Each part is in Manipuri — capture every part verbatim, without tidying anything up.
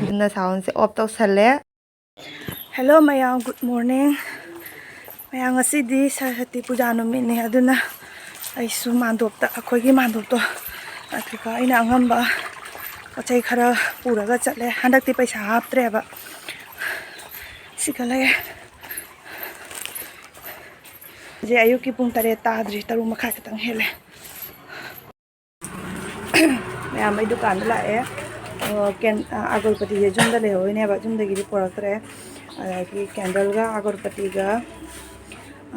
ꯑꯗꯨꯅ soundꯁꯦ off ꯇꯧꯁꯜꯂꯦ꯫ Hello ꯃꯌꯥꯝ, good morning꯫ ꯃꯌꯥꯝ, ꯉꯁꯤꯗꯤ ꯁꯔꯁꯇꯤ ꯄꯨꯖꯥ ꯅꯨꯃꯤꯠꯅꯦ, ꯑꯗꯨꯅ ꯑꯩꯁꯨ ꯃꯥꯟꯗꯣꯞꯇ, ꯑꯩꯈꯣꯏꯒꯤ ꯃꯥꯟꯗꯣꯞꯇꯣ, ꯑꯗꯨꯒ ꯑꯩꯅ ꯑꯉꯝꯕ ꯄꯣꯠ ꯆꯩ ꯈꯔ ꯄꯨꯔꯒ ꯆꯠꯂꯦ꯫ ꯍꯟꯗꯛꯇꯤ ꯄꯩꯁꯥ ꯍꯥꯞꯇ꯭ꯔꯦꯕ꯫ ꯁꯤꯒ ꯂꯩꯔꯦ꯫ ꯍꯧꯖꯤꯛ ꯑꯌꯨꯛꯀꯤ ꯄꯨꯡ ꯇꯔꯦꯠ ꯇꯥꯗ꯭ꯔꯤ, ꯇꯔꯨꯛ ꯃꯈꯥꯏ ꯈꯛꯇꯪ ꯍꯦꯜꯂꯦ꯫ ꯃꯌꯥꯝ, ꯑꯩ ꯗꯨꯀꯥꯟꯗ ꯂꯥꯛꯑꯦ꯫ ꯑꯣ, ꯀꯦꯟ-, ꯑ, ꯑꯒꯔꯕꯇꯤꯁꯦ ꯌꯨꯝꯗ ꯂꯩꯍꯧꯔꯤꯅꯦꯕ, ꯌꯨꯝꯗꯒꯤꯗꯤ ꯄꯨꯔꯛꯇ꯭ꯔꯦ꯫ ꯑꯗꯒꯤ candleꯒ ꯑꯒꯔꯕꯇꯤꯒ,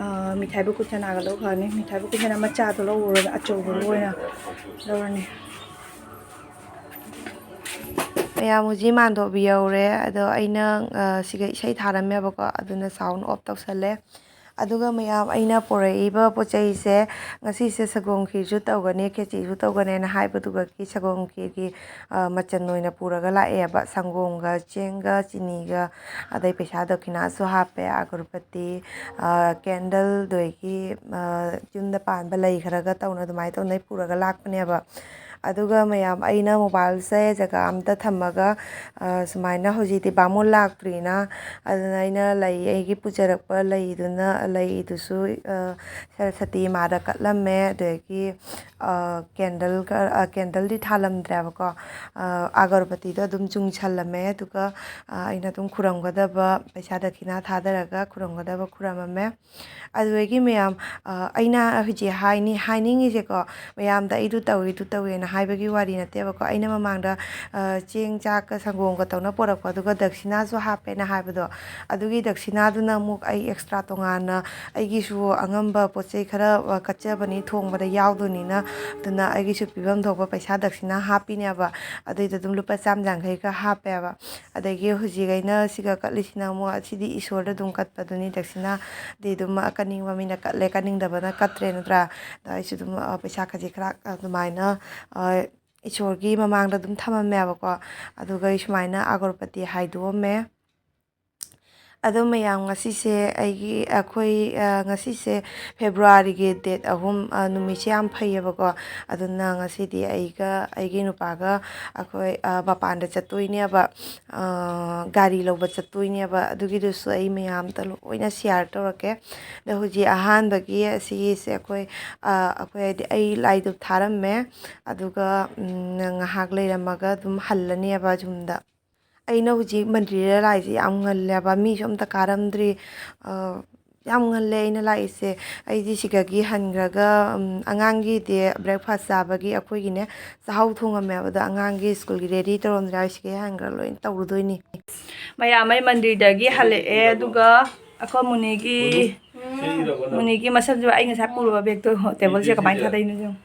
ꯑ, ꯃꯤꯊꯥꯏ ꯕꯨꯀꯨꯠ ꯆꯅꯥꯒ ꯂꯧꯈ꯭ꯔꯅꯤ꯫ ꯃꯤꯊꯥꯏ ꯕꯨꯀꯨꯠ ꯆꯅꯥ ꯃꯆꯥꯗꯣ ꯂꯧꯔꯨꯔꯒ ꯑꯆꯧꯕꯗꯣ ꯑꯣꯏꯅ ꯂꯧꯔꯅꯤ꯫ ꯃꯌꯥꯝ, ꯍꯧꯖꯤꯛ ꯃꯥꯟꯗꯣꯞ ꯌꯧꯔꯦ꯫ ꯑꯗꯣ ꯑꯩꯅ, ꯑ, ꯁꯤꯒ ꯏꯁꯩ ꯊꯥꯔꯝꯃꯦꯕꯀꯣ, ꯑꯗꯨꯅ sound off ꯇꯧꯁꯜꯂꯦ꯫ ꯑꯗꯨꯒ ꯃꯌꯥꯝ, ꯑꯩꯅ ꯄꯨꯔꯛꯏꯕ ꯄꯣꯠ ꯆꯩꯁꯦ, ꯉꯁꯤꯁꯦ ꯁꯪꯒꯣꯝ ꯈꯤꯔꯁꯨ ꯇꯧꯒꯅꯤ, ꯈꯦꯆꯤꯁꯨ ꯇꯧꯒꯅꯦꯅ ꯍꯥꯏꯕꯗꯨꯒꯤ ꯁꯪꯒꯣꯝ ꯈꯤꯔꯒꯤ, ꯑ, ꯃꯆꯜ ꯑꯣꯏꯅ ꯄꯨꯔꯒ ꯂꯥꯛꯑꯦꯕ꯫ ꯁꯪꯒꯣꯝꯒ ꯆꯦꯡꯒ ꯆꯤꯅꯤꯒ, ꯑꯗꯩ ꯄꯩꯁꯥ ꯗꯈꯤꯅꯥꯁꯨ ꯍꯥꯞꯄꯦ, ꯑꯒꯔꯕꯇꯤ, ꯑ, candle, ꯑꯗꯒꯤ, ꯑ, ꯌꯨꯝꯗ ꯄꯥꯟꯕ ꯂꯩ ꯈꯔꯒ ꯇꯧꯅ ꯑꯗꯨꯃꯥꯏꯅ ꯇꯧꯅ ꯑꯩ ꯄꯨꯔꯒ ꯂꯥꯛꯄꯅꯦꯕ꯫ ꯑꯗꯨꯒ ꯃꯌꯥꯝ, ꯑꯩꯅ mobileꯁꯦ ꯖꯒꯥ ꯑꯝꯗ ꯊꯝꯃꯒ, ꯑ, ꯁꯨꯃꯥꯏꯅ ꯍꯧꯖꯤꯛꯇꯤ ꯕꯥꯃꯣꯟ ꯂꯥꯛꯇ꯭ꯔꯤꯅ, ꯑꯗꯨꯅ ꯑꯩꯅ ꯂꯩ, ꯑꯩꯒꯤ ꯄꯨꯖꯔꯛꯄ ꯂꯩꯗꯨꯅ, ꯂꯩꯗꯨꯁꯨ, ꯑ, ꯁꯔꯁꯇꯤ ꯏꯃꯥꯗ ꯀꯠꯂꯝꯃꯦ꯫ ꯑꯗꯒꯤ, ꯑ, candleꯒ, ꯑ, candleꯗꯤ ꯊꯥꯜꯂꯝꯗ꯭ꯔꯦꯕꯀꯣ꯫ ꯑ, ꯑꯒꯔꯕꯇꯤꯗꯣ ꯑꯗꯨꯝ ꯆꯨꯡꯁꯜꯂꯝꯃꯦ꯫ ꯑꯗꯨꯒ, ꯑ, ꯑꯩꯅ ꯑꯗꯨꯝ ꯈꯨꯔꯝꯒꯗꯕ, ꯄꯩꯁꯥ ꯗꯈꯤꯅꯥ ꯊꯥꯗꯔꯒ ꯈꯨꯔꯝꯒꯗꯕ ꯈꯨꯔꯝꯃꯝꯃꯦ꯫ ꯑꯗꯨꯗꯒꯤ ꯃꯌꯥꯝ, ꯑ, ꯑꯩꯅ ꯍꯧꯖꯤꯛ ꯍꯥꯏꯅꯤ-, ꯍꯥꯏꯅꯤꯡꯉꯤꯁꯦꯀꯣ, ꯃꯌꯥꯝꯗ ꯑꯩꯗꯨ ꯇꯧꯏ, ꯑꯗꯨ ꯇꯧꯏꯅ ꯍꯥꯏꯕꯒꯤ ꯋꯥꯔꯤ ꯅꯠꯇꯦꯕꯀꯣ꯫ ꯑꯩꯅ ꯃꯃꯥꯡꯗ, ꯑ, ꯆꯦꯡ ꯆꯥꯛꯀ ꯁꯪꯒꯣꯝꯒ ꯇꯧꯅ ꯄꯨꯔꯛꯄ, ꯑꯗꯨꯒ ꯗꯈꯤꯅꯥꯁꯨ ꯍꯥꯞꯄꯦꯅ ꯍꯥꯏꯕꯗꯣ, ꯑꯗꯨꯒꯤ ꯗꯈꯤꯅꯥꯗꯨꯅ ꯑꯃꯨꯛ ꯑꯩ extra ꯇꯣꯉꯥꯟꯅ ꯑꯩꯒꯤꯁꯨ ꯑꯉꯝꯕ ꯄꯣꯠ ꯆꯩ ꯈꯔ, ꯑ, ꯀꯠꯆꯕꯅꯤ, ꯊꯣꯡꯕꯗ ꯌꯥꯎꯗꯣꯏꯅꯤꯅ, ꯑꯗꯨꯅ ꯑꯩꯒꯤꯁꯨ ꯄꯤꯐꯝ ꯊꯣꯛꯄ ꯄꯩꯁꯥ ꯗꯈꯤꯅꯥ ꯍꯥꯞꯄꯤꯅꯦꯕ꯫ ꯑꯗꯨꯏꯗꯣ ꯑꯗꯨꯝ ꯂꯨꯄꯥ ꯆꯥꯝ ꯌꯥꯡꯈꯩꯒ ꯍꯥꯞꯄꯦꯕ꯫ ꯑꯗꯒꯤ ꯍꯧꯖꯤꯛ ꯑꯩꯅ ꯁꯤꯒ ꯀꯠꯂꯤꯁꯤꯅ ꯑꯃꯨꯛ, ꯑꯁꯤꯗꯤ ꯏꯁꯣꯔꯗ ꯑꯗꯨꯝ ꯀꯠꯄꯗꯨꯅꯤ, ꯗꯈꯤꯅꯥꯗꯤ ꯑꯗꯨꯝ ꯀꯠꯅꯤꯡꯕ ꯃꯤꯅ ꯀꯠꯂꯦ, ꯀꯠꯅꯤꯡꯗꯕꯅ ꯀꯠꯇ꯭ꯔꯦ, ꯅꯠꯇ꯭ꯔꯥ? ꯑꯗ ꯑꯩꯁꯨ ꯑꯗꯨꯝ, ꯑ, ꯄꯩꯁꯥ ꯈꯖꯤꯛ ꯈꯔ ꯑꯗꯨꯃꯥꯏꯅ, ꯑ, ꯏꯁꯣꯔꯒꯤ ꯃꯃꯥꯡꯗ ꯑꯗꯨꯝ ꯊꯝꯃꯝꯃꯦꯕꯀꯣ꯫ ꯑꯗꯨꯒ ꯑꯩ ꯁꯨꯃꯥꯏꯅ ꯑꯒꯔꯕꯇꯤ ꯍꯥꯏꯗꯣꯛꯑꯝꯃꯦ꯫ ꯑꯗꯣ ꯃꯌꯥꯝ, ꯉꯁꯤꯁꯦ ꯑꯩꯒꯤ, ꯑꯩꯈꯣꯏ, ꯑ, ꯉꯁꯤꯁꯦ ꯐꯦꯕ꯭ꯔꯨꯋꯥꯔꯤꯒꯤ ꯗꯦꯠ ꯑꯍꯨꯝ, ꯑ, ꯅꯨꯃꯤꯠꯁꯦ ꯌꯥꯝ ꯐꯩꯌꯦꯕꯀꯣ꯫ ꯑꯗꯨꯅ ꯉꯁꯤꯗꯤ ꯑꯩꯒ ꯑꯩꯒꯤ ꯅꯨꯄꯥꯒ ꯑꯩꯈꯣꯏ, ꯑ, ꯃꯄꯥꯟꯗ ꯆꯠꯇꯣꯏꯅꯦꯕ, ꯑ, ꯒꯥꯔꯤ ꯂꯧꯕ ꯆꯠꯇꯣꯏꯅꯦꯕ꯫ ꯑꯗꯨꯒꯤꯗꯨꯁꯨ ꯑꯩ ꯃꯌꯥꯝꯗ ꯂꯣꯏꯅ ꯁꯤꯌꯥꯔ ꯇꯧꯔꯛꯀꯦ꯫ ꯑꯗꯣ ꯍꯧꯖꯤꯛ ꯑꯍꯥꯟꯕꯒꯤ ꯑꯁꯤꯒꯤꯁꯦ ꯑꯩꯈꯣꯏ, ꯑ, ꯑꯩꯈꯣꯏ ꯍꯥꯏꯗꯤ ꯑꯩ ꯂꯥꯏ ꯙꯨꯞ ꯊꯥꯔꯝꯃꯦ꯫ ꯑꯗꯨꯒ, ꯎꯝ, ꯉꯥꯏꯍꯥꯛ ꯂꯩꯔꯝꯃꯒ ꯑꯗꯨꯝ ꯍꯜꯂꯅꯦꯕ ꯌꯨꯝꯗ꯫ ꯑꯩꯅ ꯍꯧꯖꯤꯛ ꯃꯟꯗꯤꯔꯗ ꯂꯥꯛꯏꯁꯦ ꯌꯥꯝ ꯉꯜꯂꯦꯕ, ꯃꯤꯁꯨ ꯑꯝꯇ ꯀꯥꯔꯝꯗ꯭ꯔꯤ꯫ ꯑ, ꯌꯥꯝ ꯉꯜꯂꯦ ꯑꯩꯅ ꯂꯥꯛꯏꯁꯦ꯫ ꯑꯩꯗꯤ ꯁꯤꯗꯒꯤ ꯍꯟꯈ꯭ꯔꯒ, ꯎꯝ, ꯑꯉꯥꯡꯒꯤꯗꯤ ꯕ꯭ꯔꯦꯛꯐꯥꯁ ꯆꯥꯕꯒꯤ ꯑꯩꯈꯣꯏꯒꯤꯅꯦ, ꯆꯥꯍꯧ ꯊꯣꯡꯉꯝꯃꯦꯕ꯫ ꯑꯗꯣ ꯑꯉꯥꯡꯒꯤ ꯁ꯭ꯀꯨꯜꯒꯤ ꯔꯦꯗꯤ ꯇꯧꯔꯝꯗ꯭ꯔꯦ ꯍꯥꯏ, ꯁꯤꯗꯒꯤ ꯍꯟꯈ꯭ꯔꯒ ꯂꯣꯏꯅ ꯇꯧꯔꯨꯗꯣꯏꯅꯤ꯫ ꯃꯌꯥꯝ ꯑꯩ ꯃꯟꯗꯤꯔꯗꯒꯤ ꯍꯜꯂꯛꯑꯦ, ꯑꯗꯨꯒ ꯑꯩꯈꯣꯏ ꯃꯨꯅꯤꯒꯤ, ꯃꯨꯅꯤꯒꯤ ꯃꯁꯝꯁꯨ ꯑꯩ ꯉꯁꯥꯏ ꯄꯨꯔꯨꯕ ꯕꯦꯒꯇꯣ ꯇꯦꯕꯜꯁꯦ ꯀꯃꯥꯏꯅ ꯊꯥꯗꯩꯅꯣ ꯌꯦꯡꯉꯣ꯫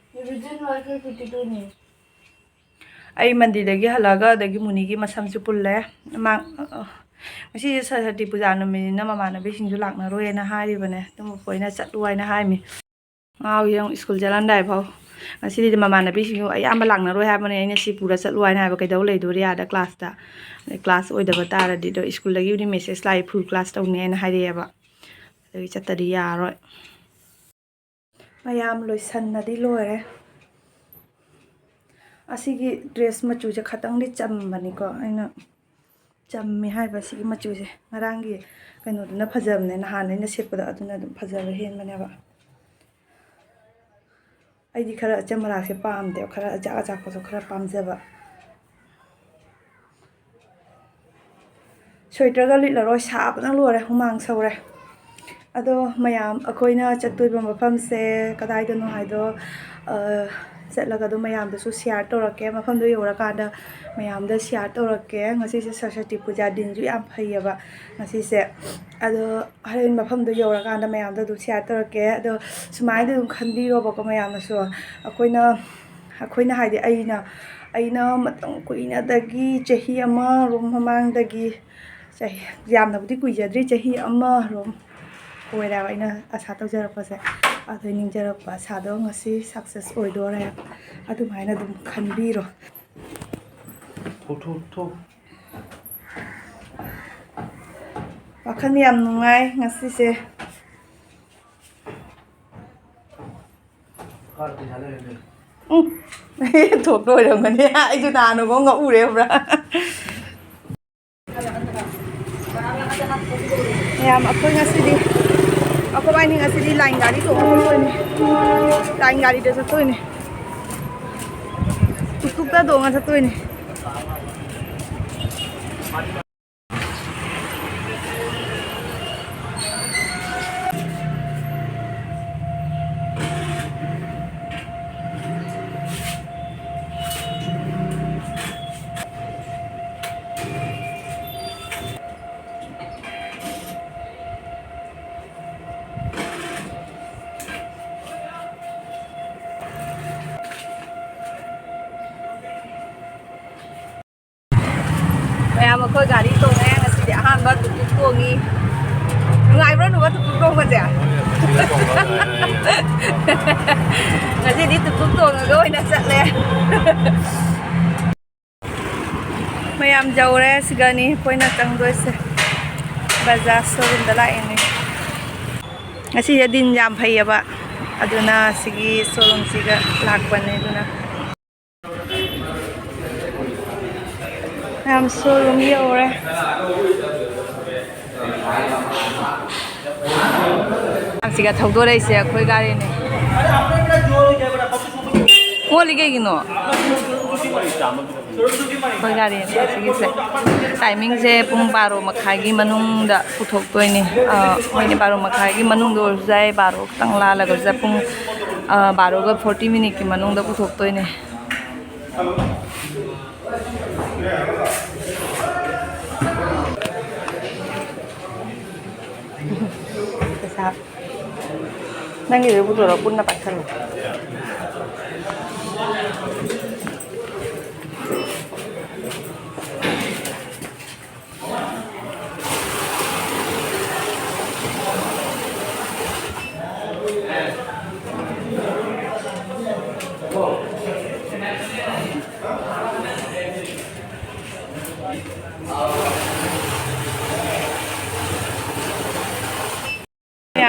ꯑꯩ ꯃꯟꯗꯤꯔꯗꯒꯤ ꯍꯜꯂꯛꯑꯒ ꯑꯗꯒꯤ ꯃꯨꯅꯤꯒꯤ ꯃꯁꯝꯁꯨ ꯄꯨꯜꯂꯦ꯫ ꯃꯥ, ꯉꯁꯤꯁꯦ ꯁꯔꯁꯋꯇꯤ ꯄꯨꯖꯥ ꯅꯨꯃꯤꯠꯅꯤꯅ ꯃꯃꯥꯟꯅꯕꯤꯁꯤꯡꯁꯨ ꯂꯥꯛꯅꯔꯣꯏꯅ ꯍꯥꯏꯔꯤꯕꯅꯦ, ꯑꯗꯨꯝ ꯑꯩꯈꯣꯏꯅ ꯆꯠꯂꯨ ꯍꯥꯏꯅ ꯍꯥꯏꯔꯝꯃꯤ꯫ ꯉꯥꯎ ꯌꯦꯡ ꯁ꯭ꯀꯨꯜ ꯆꯠꯂꯝꯗꯥꯏ ꯐꯥꯎ꯫ ꯉꯁꯤꯗꯤ ꯃꯃꯥꯟꯅꯕꯤꯁꯤꯡꯁꯨ ꯑꯌꯥꯝꯕ ꯂꯥꯛꯅꯔꯣꯏ ꯍꯥꯏꯕꯅꯦ, ꯑꯩꯅ ꯁꯤ ꯄꯨꯔ ꯆꯠꯂꯨ ꯍꯥꯏꯅ ꯍꯥꯏꯕ, ꯀꯩꯗꯧ ꯂꯩꯗꯣꯔꯤ ꯑꯥꯗ ꯀ꯭ꯂꯥꯁꯇ? ꯑꯗꯩ ꯀ꯭ꯂꯥꯁ ꯑꯣꯏꯗꯕ ꯇꯥꯔꯗꯤ꯫ ꯑꯗꯣ ꯁ꯭ꯀꯨꯜꯗꯒꯤꯕꯨꯗꯤ ꯃꯦꯁꯦꯖ ꯂꯥꯛꯏ, ꯐꯨꯜ ꯀ꯭ꯂꯥꯁ ꯇꯧꯅꯤ ꯍꯥꯏꯅ ꯍꯥꯏꯔꯛꯑꯦꯕ꯫ ꯑꯗꯨꯒꯤ ꯆꯠꯇꯗꯤ ꯌꯥꯔꯔꯣꯏ꯫ ꯃꯌꯥꯝ ꯂꯣꯏꯁꯟꯅꯗꯤ ꯂꯣꯏꯔꯦ꯫ ꯑꯁꯤꯒꯤ ꯗ꯭ꯔꯦꯁ ꯃꯆꯨꯁꯦ ꯈꯇꯪꯗꯤ ꯆꯝꯕꯅꯤꯀꯣ, ꯑꯩꯅ ꯆꯝꯃꯦ ꯍꯥꯏꯕ ꯁꯤꯒꯤ ꯃꯆꯨꯁꯦ꯫ ꯉꯔꯥꯡꯒꯤ ꯀꯩꯅꯣꯗꯨꯅ ꯐꯖꯕꯅꯦ, ꯅꯍꯥꯟ ꯑꯩꯅ ꯁꯦꯠꯄꯗꯣ ꯑꯗꯨꯅ ꯑꯗꯨꯝ ꯐꯖꯕ ꯍꯦꯟꯕꯅꯦꯕ꯫ ꯑꯩꯗꯤ ꯈꯔ ꯑꯆꯝ ꯑꯔꯥꯛꯁꯦ ꯄꯥꯝꯗꯦꯕ, ꯈꯔ ꯑꯆꯥꯛ ꯑꯆꯥꯛꯄꯁꯨ ꯈꯔ ꯄꯥꯝꯖꯕ꯫ ꯁ꯭ꯋꯦꯇꯔꯒ ꯂꯤꯠꯂꯔꯣꯏ, ꯁꯥꯕꯅ ꯂꯣꯏꯔꯦ, ꯍꯨꯃꯥꯡ ꯁꯧꯔꯦ꯫ ꯑꯗꯣ ꯃꯌꯥꯝ, ꯑꯩꯈꯣꯏꯅ ꯆꯠꯇꯣꯏꯕ ꯃꯐꯝꯁꯦ ꯀꯗꯥꯏꯗꯅꯣ ꯍꯥꯏꯗꯣ, ꯑ, ꯆꯠꯂꯒ ꯑꯗꯨꯝ ꯃꯌꯥꯝꯗꯁꯨ ꯁꯤꯌꯥꯔ ꯇꯧꯔꯛꯀꯦ꯫ ꯃꯐꯝꯗꯣ ꯌꯧꯔꯀꯥꯟꯗ ꯃꯌꯥꯝꯗ ꯁꯤꯌꯥꯔ ꯇꯧꯔꯛꯀꯦ꯫ ꯉꯁꯤꯁꯦ ꯁꯔꯁꯋꯇꯤ ꯄꯨꯖꯥ, ꯗꯤꯟꯁꯨ ꯌꯥꯝ ꯐꯩꯌꯦꯕ ꯉꯁꯤꯁꯦ꯫ ꯑꯗꯣ ꯍꯣꯔꯦꯟ ꯃꯐꯝꯗꯣ ꯌꯧꯔꯀꯥꯟꯗ ꯃꯌꯥꯝꯗ ꯑꯗꯨꯝ ꯁꯤꯌꯥꯔ ꯇꯧꯔꯛꯀꯦ꯫ ꯑꯗꯣ ꯁꯨꯃꯥꯏꯅ ꯑꯗꯨꯝ ꯈꯟꯕꯤꯔꯣꯕꯀꯣ ꯃꯌꯥꯝꯅꯁꯨ꯫ ꯑꯩꯈꯣꯏꯅ, ꯑꯩꯈꯣꯏꯅ ꯍꯥꯏꯗꯤ ꯑꯩꯅ, ꯑꯩꯅ ꯃꯇꯝ ꯀꯨꯏꯅꯗꯒꯤ, ꯆꯍꯤ ꯑꯃꯔꯣꯝ ꯃꯃꯥꯡꯗꯒꯤ, ꯆꯍꯤ ꯌꯥꯝꯅꯕꯨꯗꯤ ꯀꯨꯏꯖꯗ꯭ꯔꯤ, ꯆꯍꯤ ꯑꯃꯔꯣꯝ ꯑꯣꯏꯔꯦꯕ ꯑꯩꯅ ꯑꯁꯥ ꯇꯧꯖꯔꯛꯄꯁꯦ꯫ ꯑꯗꯨ ꯅꯤꯡꯖꯔꯛꯄ ꯑꯁꯥꯗꯣ ꯉꯁꯤ ꯁꯛꯁꯦꯁ ꯑꯣꯏꯗꯣꯔꯦ꯫ ꯑꯗꯨꯃꯥꯏꯅ ꯑꯗꯨꯝ ꯈꯟꯕꯤꯔꯣ꯫ ꯊꯣꯛ, ꯊꯣꯛ, ꯊꯣꯛ꯫ ꯋꯥꯈꯜ ꯌꯥꯝ ꯅꯨꯡꯉꯥꯏ ꯉꯁꯤꯁꯦ꯫ ꯎꯝ꯫ ꯊꯣꯛꯄ ꯑꯣꯏꯔꯝꯒꯅꯤ꯫ ꯑꯩꯁꯨ ꯅꯍꯥꯟ ꯅꯣꯡꯃ ꯉꯛꯎꯔꯦ ꯈꯪꯕ꯭ꯔꯥ꯫ ꯃꯌꯥꯝ, ꯑꯩꯈꯣꯏ ꯉꯁꯤꯗꯤ, ꯑꯩꯈꯣꯏ ꯕꯥꯏꯅꯤ ꯉꯁꯤꯗꯤ ꯂꯥꯏꯟ ꯒꯥꯔꯤ ꯇꯣꯡꯉ ꯆꯠꯇꯣꯏꯅꯦ꯫ ꯂꯥꯏꯟ ꯒꯥꯔꯤꯗ ꯆꯠꯇꯣꯏꯅꯦ꯫ ꯇꯨꯛ ꯇꯨꯛꯇ ꯇꯣꯡꯉ ꯆꯠꯇꯣꯏꯅꯦ꯫ ꯃꯌꯥꯝ, ꯑꯩꯈꯣꯏ ꯒꯥꯔꯤ ꯇꯣꯡꯉꯦ꯫ ꯉꯁꯤꯗꯤ ꯑꯍꯥꯟꯕ ꯇꯨꯛ ꯇꯨꯛ ꯇꯣꯡꯉꯤ꯫ ꯅꯨꯡꯉꯥꯏꯕ꯭ꯔꯣ, ꯅꯨꯕ, ꯇꯨꯛ ꯇꯨꯛ ꯇꯣꯡꯕꯁꯦ? ꯉꯁꯤꯗꯤ ꯇꯨꯛ ꯇꯨꯛ ꯇꯣꯡꯉꯒ ꯑꯣꯏꯅ ꯆꯠꯂꯦ꯫ ꯃꯌꯥꯝ ꯌꯧꯔꯦ꯫ ꯁꯤꯒꯅꯤ ꯑꯩꯈꯣꯏꯅ ꯆꯪꯗꯣꯏꯁꯦ꯫ ꯕꯖꯥꯖ ꯁꯣꯔꯨꯝꯗ ꯂꯥꯛꯏꯅꯦ꯫ ꯉꯁꯤꯁꯦ ꯗꯤꯟ ꯌꯥꯝ ꯐꯩꯌꯦꯕ, ꯑꯗꯨꯅ ꯁꯤꯒꯤ ꯁꯣꯔꯨꯝꯁꯤꯒ ꯂꯥꯛꯄꯅꯦ꯫ ꯑꯗꯨꯅ ꯃꯌꯥꯝ, ꯁꯣꯔꯨꯝ ꯌꯧꯔꯦ꯫ ꯑꯁꯤꯒ ꯊꯧꯗꯣꯔꯛꯏꯁꯦ ꯑꯩꯈꯣꯏ ꯒꯥꯔꯤꯅꯦ꯫ ꯑꯣꯜꯂꯤ ꯀꯩꯒꯤꯅꯣ? ꯑꯩꯈꯣꯏ ꯒꯥꯔꯤꯅꯦ ꯑꯁꯤꯒꯤꯁꯦ꯫ ꯇꯥꯏꯃꯤꯡꯁꯦ ꯄꯨꯡ ꯕꯥꯔꯣ ꯃꯈꯥꯏꯒꯤ ꯃꯅꯨꯡꯗ ꯄꯨꯊꯣꯛꯇꯣꯏꯅꯦ꯫ ꯑ, ꯃꯣꯏꯅ ꯕꯥꯔꯣ ꯃꯈꯥꯏꯒꯤ ꯃꯅꯨꯡꯗ ꯑꯣꯏꯔꯁꯨ ꯌꯥꯏ, ꯕꯥꯔꯣ ꯈꯤꯇꯪ ꯂꯥꯜꯂꯒꯁꯨ ꯌꯥꯏ꯫ ꯄꯨꯡ, ꯑ, ꯕꯥꯔꯣꯒ ꯐꯣꯔꯇꯤ ꯃꯤꯅꯤꯠꯀꯤ ꯃꯅꯨꯡꯗ ꯄꯨꯊꯣꯛꯇꯣꯏꯅꯦ꯫ ꯄꯩꯁꯥ ꯅꯪꯒꯤꯗꯨ ꯄꯨꯊꯣꯔꯛꯑꯣ, ꯄꯨꯟꯅ ꯄꯥꯏꯁꯜꯂꯣ꯫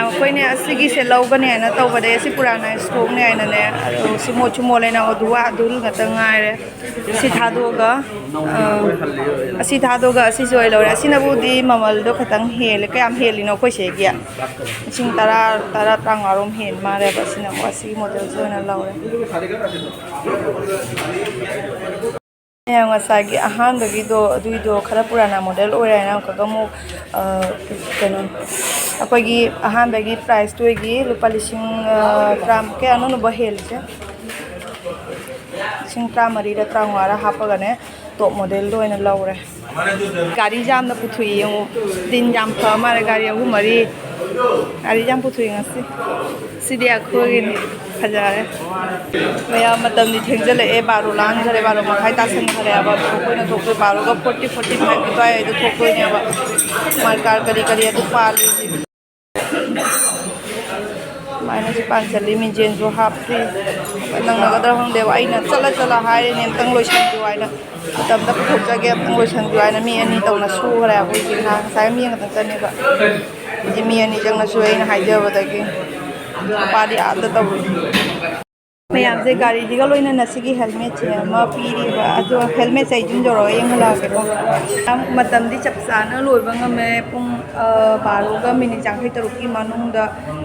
ꯑꯩꯈꯣꯏꯅꯦ ꯑꯁꯤꯒꯤꯁꯦ ꯂꯧꯒꯅꯤ ꯍꯥꯏꯅ ꯇꯧꯕꯗꯩ, ꯑꯁꯤ ꯄꯨꯔꯥꯅ ꯏꯁꯇꯣꯛꯅꯦ ꯍꯥꯏꯅꯅꯦ, ꯑꯗꯣ ꯁꯤ ꯃꯣꯠꯁꯨ ꯃꯣꯠꯂꯦꯅ ꯑꯗꯨ ꯑꯗꯨ ꯉꯥꯛꯇ ꯉꯥꯏꯔꯦ꯫ ꯁꯤ ꯊꯥꯗꯣꯛꯑꯒ, ꯑ, ꯑꯁꯤ ꯊꯥꯗꯣꯛꯑꯒ ꯑꯁꯤꯁꯨ ꯑꯣꯏ ꯂꯧꯔꯦ꯫ ꯑꯁꯤꯅꯕꯨꯗꯤ ꯃꯃꯜꯗꯣ ꯈꯤꯇꯪ ꯍꯦꯜꯂꯦ꯫ ꯀꯌꯥꯝ ꯍꯦꯜꯂꯤꯅꯣ? ꯑꯩꯈꯣꯏ ꯁꯤꯒꯤ ꯂꯤꯁꯤꯡ ꯇꯔꯥ, ꯇꯔꯥ, ꯇꯔꯥꯃꯉꯥꯔꯣꯝ ꯍꯦꯟ ꯃꯥꯜꯂꯦꯕ꯫ ꯑꯁꯤꯅ ꯑꯃꯨꯛ ꯑꯁꯤꯒꯤ ꯃꯣꯗꯦꯜꯁꯦ ꯑꯣꯏꯅ ꯂꯧꯔꯦ꯫ ꯃꯌꯥꯝ ꯉꯁꯥꯏꯒꯤ ꯑꯍꯥꯟꯕꯒꯤꯗꯣ, ꯑꯗꯨꯏꯗꯣ ꯈꯔ ꯄꯨꯔꯥꯅ ꯃꯣꯗꯦꯜ ꯑꯣꯏꯔꯦ ꯍꯥꯏꯅ ꯑꯃꯨꯛꯀ ꯑꯃꯨꯛ, ꯑ, ꯀꯩꯅꯣ, ꯑꯩꯈꯣꯏꯒꯤ ꯑꯍꯥꯟꯕꯒꯤ ꯄ꯭ꯔꯥꯏꯁꯇꯨꯒꯤ ꯂꯨꯄꯥ ꯂꯤꯁꯤꯡ, ꯑ, ꯇꯔꯥ, ꯀꯌꯥꯅꯣ ꯅꯨꯕ ꯍꯦꯜꯂꯤꯁꯦ? ꯂꯤꯁꯤꯡ ꯇꯔꯥꯃꯔꯤꯔ ꯇꯔꯥꯃꯉꯥꯔ ꯍꯥꯞꯄꯒꯅꯦ, ꯇꯣꯞ ꯃꯣꯗꯦꯜꯗꯣ ꯑꯣꯏꯅ ꯂꯧꯔꯦ꯫ ꯒꯥꯔꯤ ꯌꯥꯝꯅ ꯄꯨꯊꯣꯛꯏ ꯌꯦꯡꯉꯨ꯫ ꯗꯤꯟ ꯌꯥꯝ ꯐ ꯃꯥꯜꯂꯦ, ꯒꯥꯔꯤ ꯑꯍꯨꯝ ꯃꯔꯤ꯫ ꯒꯥꯔꯤ ꯌꯥꯝ ꯄꯨꯊꯣꯛꯏ ꯉꯁꯤ꯫ ꯁꯤꯗꯤ ꯑꯩꯈꯣꯏꯒꯤꯅꯤ꯫ ꯐꯖꯔꯦ꯫ ꯃꯌꯥꯝ, ꯃꯇꯝꯗꯤ ꯊꯦꯡꯖꯤꯜꯂꯛꯑꯦ, ꯕꯥꯔꯣ ꯂꯥꯟꯈꯔꯦ, ꯕꯥꯔꯣ ꯃꯈꯥꯏ ꯇꯥꯁꯟꯈꯔꯦꯕ꯫ ꯑꯩꯈꯣꯏꯅ ꯊꯣꯛꯇꯣꯏ ꯕꯥꯔꯣꯒ ꯐꯣꯔꯇꯤ, ꯐꯣꯔꯇꯤ ꯐꯥꯏꯚ ꯑꯗꯨꯋꯥꯏꯗ ꯊꯣꯛꯇꯣꯏꯅꯦꯕ꯫ ꯃꯥꯔꯀꯥꯔ ꯀꯔꯤ ꯀꯔꯤ ꯑꯗꯨ ꯄꯥꯜꯂꯤ꯫ ꯁꯨꯃꯥꯏꯅꯁꯨ ꯄꯥꯟꯁꯤꯜꯂꯤ, ꯃꯤꯡꯖꯦꯜꯁꯨ ꯍꯥꯞꯄꯤ꯫ ꯅꯪꯅꯒꯗ꯭ꯔꯥ ꯈꯪꯗꯦꯕ, ꯑꯩꯅ ꯆꯠꯂ ꯆꯠꯂ ꯍꯥꯏꯔꯤꯅꯦ, ꯑꯝꯇꯪ ꯂꯣꯏꯁꯟꯕꯤꯌꯨ ꯍꯥꯏꯅ꯫ ꯃꯇꯝꯗ ꯄꯨꯊꯣꯛꯆꯒꯦ, ꯑꯝꯇꯪ ꯂꯣꯏꯁꯟꯕꯤꯌꯨ ꯍꯥꯏꯅ꯫ ꯃꯤ ꯑꯅꯤ ꯇꯧꯅ ꯁꯨꯈ꯭ꯔꯦ ꯑꯩꯈꯣꯏꯁꯦ꯫ ꯉꯁꯥꯏ ꯃꯤ ꯑꯃꯈꯛꯇꯪ ꯆꯠꯅꯦꯕ, ꯍꯧꯖꯤꯛ ꯃꯤ ꯑꯅꯤ ꯆꯪꯅ ꯁꯨꯔꯦ ꯑꯩꯅ ꯍꯥꯏꯖꯕꯗꯒꯤ꯫ ꯅꯨꯄꯥꯗꯤ ꯑꯥꯗ ꯇꯧꯔꯤ꯫ ꯃꯌꯥꯝꯁꯦ ꯒꯥꯔꯤꯁꯤꯒ ꯂꯣꯏꯅꯅ ꯁꯤꯒꯤ ꯍꯦꯜꯃꯦꯠꯁꯦ ꯑꯃ ꯄꯤꯔꯤꯕ, ꯑꯗꯣ ꯍꯦꯜꯃꯦꯠꯁꯦ ꯑꯩ ꯑꯗꯨꯝ ꯌꯧꯔꯒ ꯌꯦꯡꯍꯜꯂꯛꯑꯒꯦꯀꯣ꯫ ꯃꯇꯝꯗꯤ ꯆꯞ ꯆꯥꯅ ꯂꯣꯏꯕ ꯉꯝꯃꯦ꯫ ꯄꯨꯡ, ꯑ, ꯕꯥꯔꯣꯒ ꯃꯤꯅꯤꯠ ꯌꯥꯡꯈꯩ ꯇꯔꯨꯛꯀꯤ ꯃꯅꯨꯡꯗ,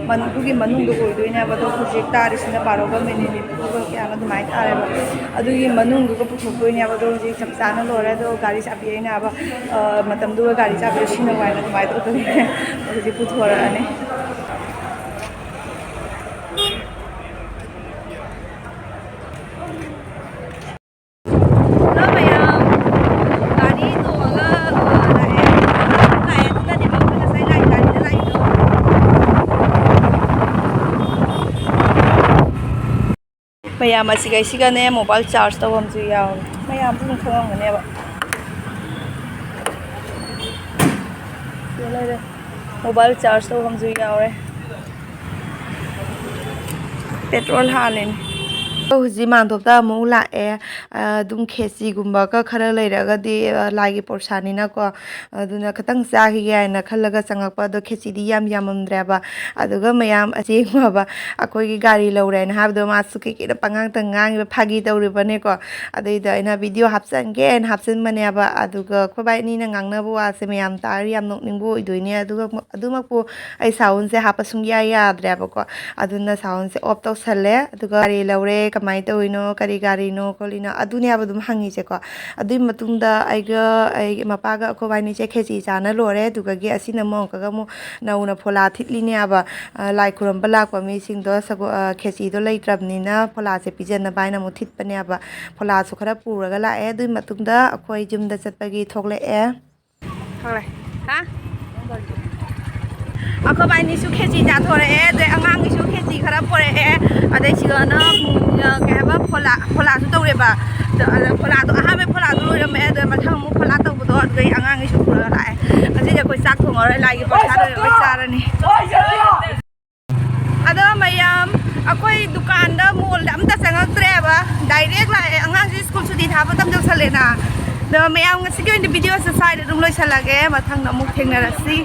ꯃꯅꯨꯡ-, ꯑꯗꯨꯒꯤ ꯃꯅꯨꯡꯗ ꯑꯣꯏꯗꯣꯏꯅꯦꯕ꯫ ꯑꯗꯣ ꯍꯧꯖꯤꯛ ꯇꯥꯔꯤꯁꯤꯅ ꯕꯥꯔꯣꯒ ꯃꯤꯅꯤꯠ ꯅꯤꯐꯨꯒ ꯀꯌꯥꯅꯣ ꯑꯗꯨꯃꯥꯏꯅ ꯇꯥꯔꯦꯕ꯫ ꯑꯗꯨꯒꯤ ꯃꯅꯨꯡꯗꯨꯒ ꯄꯨꯊꯣꯛꯇꯣꯏꯅꯦꯕ꯫ ꯑꯗꯣ ꯍꯧꯖꯤꯛ ꯆꯞ ꯆꯥꯅ ꯂꯣꯏꯔꯦ꯫ ꯑꯗꯣ ꯒꯥꯔꯤ ꯆꯥꯕꯤ ꯑꯩꯅ ꯑꯕ, ꯑ, ꯃꯇꯝꯗꯨꯒ ꯒꯥꯔꯤ ꯆꯥꯕꯤꯗꯣ ꯁꯤꯟꯅꯧ ꯍꯥꯏꯅ ꯑꯗꯨꯃꯥꯏꯅ ꯇꯧꯗꯣꯏꯅꯦ꯫ ꯍꯧꯖꯤꯛ ꯄꯨꯊꯣꯔꯛꯑꯅꯤ꯫ ꯍꯜꯂꯣ ꯃꯌꯥꯝ, ꯒꯥꯔꯤ ꯇꯣꯡꯉꯒ, ꯑ, ꯂꯥꯛꯑꯦ꯫ ꯂꯥꯛꯑꯦ, ꯑꯗꯨꯅꯅꯦꯕ ꯑꯩꯈꯣꯏ ꯉꯁꯥꯏ ꯂꯥꯛꯏ ꯒꯥꯔꯤꯗ ꯂꯥꯛꯏꯗꯣ꯫ ꯃꯌꯥꯝ ꯑꯁꯤꯒꯩꯁꯤꯒꯅꯦ mobile charge ꯇꯧꯐꯝꯁꯨ ꯌꯥꯎꯔꯦ꯫ ꯃꯌꯥꯝꯁꯨ ꯑꯗꯨꯝ ꯈꯪꯉꯝꯒꯅꯦꯕ꯫ ꯁꯤꯗ ꯂꯩꯔꯦ꯫ Mobile charge ꯇꯧꯐꯝꯁꯨ ꯌꯥꯎꯔꯦ꯫ Petrol ꯍꯥꯜꯂꯤꯅꯦ꯫ ꯍꯧꯖꯤꯛ ꯃꯥꯟꯗꯣꯞꯇ ꯑꯃꯨꯛ ꯂꯥꯛꯑꯦ꯫ ꯑꯗꯨꯝ ꯈꯦꯆꯤꯒꯨꯝꯕꯒ ꯈꯔ ꯂꯩꯔꯒꯗꯤ, ꯂꯥꯏꯒꯤ ꯄ꯭ꯔꯣꯁꯥꯗꯅꯤꯅꯀꯣ, ꯑꯗꯨꯅ ꯈꯤꯇꯪ ꯆꯥꯈꯤꯒꯦ ꯍꯥꯏꯅ ꯈꯜꯂꯒ ꯆꯪꯉꯛꯄ꯫ ꯑꯗꯣ ꯈꯦꯆꯤꯗꯤ ꯌꯥꯝ ꯌꯥꯝꯃꯝꯗ꯭ꯔꯦꯕ꯫ ꯑꯗꯨꯒ ꯃꯌꯥꯝ ꯑꯆꯦꯡꯕꯕ ꯑꯩꯈꯣꯏꯒꯤ ꯒꯥꯔꯤ ꯂꯧꯔꯦꯅ ꯍꯥꯏꯕꯗꯣ, ꯃꯥꯁꯨ ꯀꯩ ꯀꯩꯅꯣ ꯄꯉꯥꯡꯇ ꯉꯥꯡꯉꯤꯕ, ꯐꯥꯒꯤ ꯇꯧꯔꯤꯕꯅꯦꯀꯣ꯫ ꯑꯗꯨꯏꯗ ꯑꯩꯅ ꯚꯤꯗꯤꯑꯣ ꯍꯥꯞꯆꯤꯟꯒꯦꯅ ꯍꯥꯞꯆꯤꯟꯕꯅꯦꯕ꯫ ꯑꯗꯨꯒ ꯑꯩꯈꯣꯏ ꯕꯥꯏ ꯑꯅꯤꯅ ꯉꯥꯡꯅꯕ ꯋꯥꯁꯦ ꯃꯌꯥꯝ ꯇꯥꯔ ꯌꯥꯝ ꯅꯣꯛꯅꯤꯡꯕ ꯑꯣꯏꯗꯣꯏꯅꯦ꯫ ꯑꯗꯨꯒ ꯑꯗꯨꯃꯛꯄꯨ ꯑꯩ ꯁꯥꯎꯟꯁꯦ ꯍꯥꯞꯄ ꯁꯨꯡꯌꯥ ꯌꯥꯗ꯭ꯔꯦꯕꯀꯣ꯫ ꯑꯗꯨꯅ ꯁꯥꯎꯟꯁꯦ ꯑꯣꯐ ꯇꯧꯁꯜꯂꯦ꯫ ꯑꯗꯨꯒ ꯒꯥꯔꯤ ꯂꯧꯔꯦ, ꯀꯃꯥꯏꯅ ꯇꯧꯔꯤꯅꯣ, ꯀꯔꯤ ꯒꯥꯔꯤꯅꯣ ꯈꯣꯠꯂꯤꯅꯣ, ꯑꯗꯨꯅꯦꯕ ꯑꯗꯨꯝ ꯍꯪꯉꯤꯁꯦꯀꯣ꯫ ꯑꯗꯨꯒꯤ ꯃꯇꯨꯡꯗ ꯑꯩꯒ ꯑꯩꯒꯤ ꯃꯄꯥꯒ ꯑꯩꯈꯣꯏ ꯕꯥꯏꯅꯤꯁꯦ ꯈꯦꯆꯤ ꯆꯥꯅ ꯂꯣꯏꯔꯦ꯫ ꯑꯗꯨꯒꯒꯤ ꯑꯁꯤꯅ ꯑꯃꯨꯛ ꯑꯃꯨꯛꯀꯒ ꯑꯃꯨꯛ ꯅꯧꯅ ꯐꯣꯂꯥ ꯊꯤꯠꯂꯤꯅꯦꯕ꯫ ꯑ, ꯂꯥꯏ ꯈꯨꯔꯨꯝꯕ ꯂꯥꯛꯄ ꯃꯤꯁꯤꯡꯗꯣ ꯁꯒꯣ-, ꯑ, ꯈꯦꯆꯤꯗꯣ ꯂꯩꯇ꯭ꯔꯕꯅꯤꯅ ꯐꯣꯂꯥꯁꯦ ꯄꯤꯖꯅꯕ ꯍꯥꯏꯅ ꯑꯃꯨꯛ ꯊꯤꯠꯄꯅꯦꯕ꯫ ꯐꯣꯂꯥꯁꯨ ꯈꯔ ꯄꯨꯔꯒ ꯂꯥꯛꯑꯦ꯫ ꯑꯗꯨꯒꯤ ꯃꯇꯨꯡꯗ ꯑꯩꯈꯣꯏ ꯌꯨꯝꯗ ꯆꯠꯄꯒꯤ ꯊꯣꯛꯂꯛꯑꯦ꯫ ꯊꯣꯛꯂꯛꯑꯦ꯫ ꯍꯥ? ꯑꯩꯈꯣꯏ ꯕꯥꯏꯅꯤꯁꯨ ꯈꯦꯆꯤ ꯆꯥꯊꯣꯔꯛꯑꯦ, ꯑꯗꯩ ꯑꯉꯥꯡꯒꯤꯁꯨ ꯈꯦꯆꯤ ꯈꯔ ꯄꯣꯔꯛꯑꯦ, ꯑꯗꯩ ꯁꯤꯗꯅ, ꯎꯝ, ꯀꯩ ꯍꯥꯏꯕ, ꯐꯣꯂꯥ, ꯐꯣꯂꯥꯁꯨ ꯇꯧꯔꯦꯕ꯫ ꯑꯗ, ꯑꯗ ꯐꯣꯂꯥꯗꯣ, ꯑꯍꯥꯟꯕ ꯐꯣꯂꯥꯗꯣ ꯂꯣꯏꯔꯝꯃꯦ, ꯑꯗ ꯃꯊꯪ ꯑꯃꯨꯛ ꯐꯣꯂꯥ ꯇꯧꯕꯗꯣ ꯑꯗꯨꯗꯩ ꯑꯉꯥꯡꯒꯤꯁꯨ ꯄꯨꯔꯒ ꯂꯥꯛꯑꯦ꯫ ꯉꯁꯤꯗꯤ ꯑꯩꯈꯣꯏ ꯆꯥꯛ ꯊꯣꯡꯉꯔꯣꯏ, ꯂꯥꯏꯒꯤ ꯄ꯭ꯔꯁꯥꯗ ꯑꯣꯏꯅ ꯂꯣꯏ ꯆꯥꯔꯅꯤ꯫ ꯑꯗꯣ ꯃꯌꯥꯝ, ꯑꯩꯈꯣꯏ ꯗꯨꯀꯥꯟꯗ, ꯃꯣꯜꯗ ꯑꯝꯇ ꯆꯪꯉꯛꯇ꯭ꯔꯦꯕ, ꯗꯥꯏꯔꯦꯛ ꯂꯥꯛꯑꯦ꯫ ꯑꯉꯥꯡꯁꯨ ꯁ꯭ꯀꯨꯜ ꯁꯨꯇꯤ ꯊꯥꯕ ꯃꯇꯝ ꯌꯧꯁꯜꯂꯦꯅ꯫ ꯑꯗꯣ ꯃꯌꯥꯝ, ꯉꯁꯤꯒꯤ ꯑꯣꯏꯅ ꯚꯤꯗꯤꯑꯣꯁꯦ ꯁ꯭ꯋꯥꯏꯗ ꯑꯗꯨꯝ ꯂꯣꯏꯁꯜꯂꯒꯦ, ꯃꯊꯪꯗ ꯑꯃꯨꯛ ꯊꯦꯡꯅꯔꯁꯤ꯫